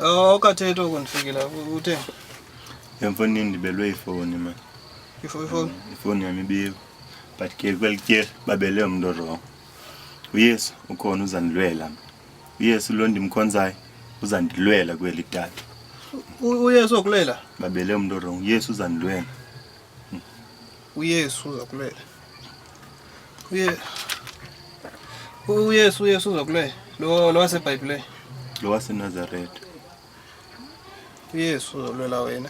Awukathethi oku ndifikile uthe. Emfonini ndibelwe ifowuni man. Ifowuni? Ifowuni yam ibiwe. But ke kweli tyeli babele umntu orongo. UYesu ukhona uzandilwela mna. UYesu lo ndimkhonzayo uzandilwela kweli tata. UYesu okulwela? Babele umntu orongo. UYesu uzandilwela. UYesu uzakulwela. Uye uYesu uYesu uzakulwela. Lo lo waseBhayibhileni. Lo waseNazaretha. uYesu uzolwela wena.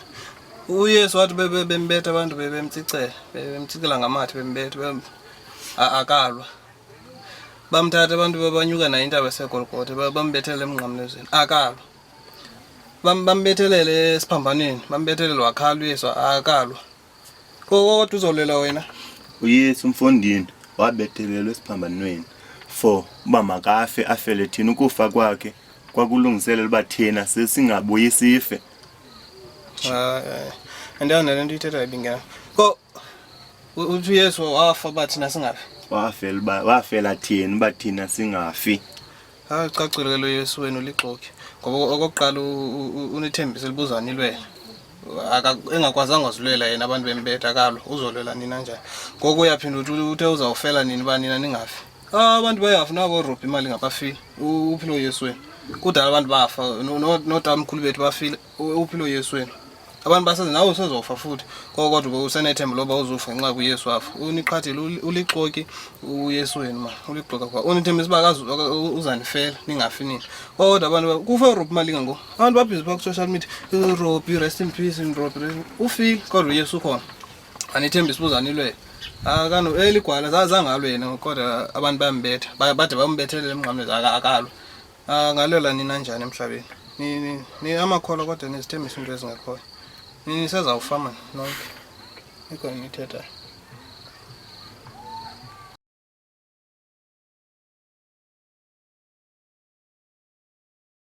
UYesu wathi bembetha abantu bebemtsicela, bemtsicela ngamathe bembetha, akalwa. Bamthatha abantu banyuka naye intaba yaseGolgotha, bambethela emnqamlezweni, akalwa. Bambethelele esiphambanweni, bambethelele wakhala uYesu, akalwa. Kodwa uzolwela wena. UYesu mfondini wabethelelwa esiphambanweni for uba makafe afele thina. Ukufa kwakhe kwakulungiselela uba thina sesingabuyi sife. Hayi, andiyazi nale nto uyithethayo ibingena. Ko uthi uYesu wafa uba thina singafi. Wafela uba wafela thina uba thina singafi. Hayi, ucacile ke lo Yesu wenu ulixoki. Ngoba okokuqala unithembise libuza nilwele. Engakwazanga uzilwela yena abantu bembetha akalwa, uzolwela nina njani? Ngoku uyaphinda uthi uthe uzawufela nini uba nina ningafi. Ah, abantu bayafa nabo robha imali ngabafile. Uphi lo Yesu wenu? Kudala abantu bafa, nootamkhulu bethu bafile. Uphi lo Yesu wenu? Abantu baseze nawe usezofa futhi. Koko kodwa usenethemba loba uzofa ngenxa kuYesu wafa. Uniqhathile ulixoki uYesu wenu man. Ulixoka kwa. Unithembisa uba uzanifela ningafi nini. Kodwa abantu kufe uRobbie Malinga ngoku. Abantu babhizi phaa ku-social media. Robbie rest in peace, Robbie rest in-. Ufile kodwa uYesu ukhona. Anithembisa uba uzanilwela. Akano eligwala zangalwe yena kodwa abantu bayambetha. Bade bambethelele emnqamlezweni akalwa. Angalwela nina njani emhlabeni? Ni amakholwa kodwa nizithembisa into ezingekhoyo. Nisezawufa man nonke. Ikho nithethayo.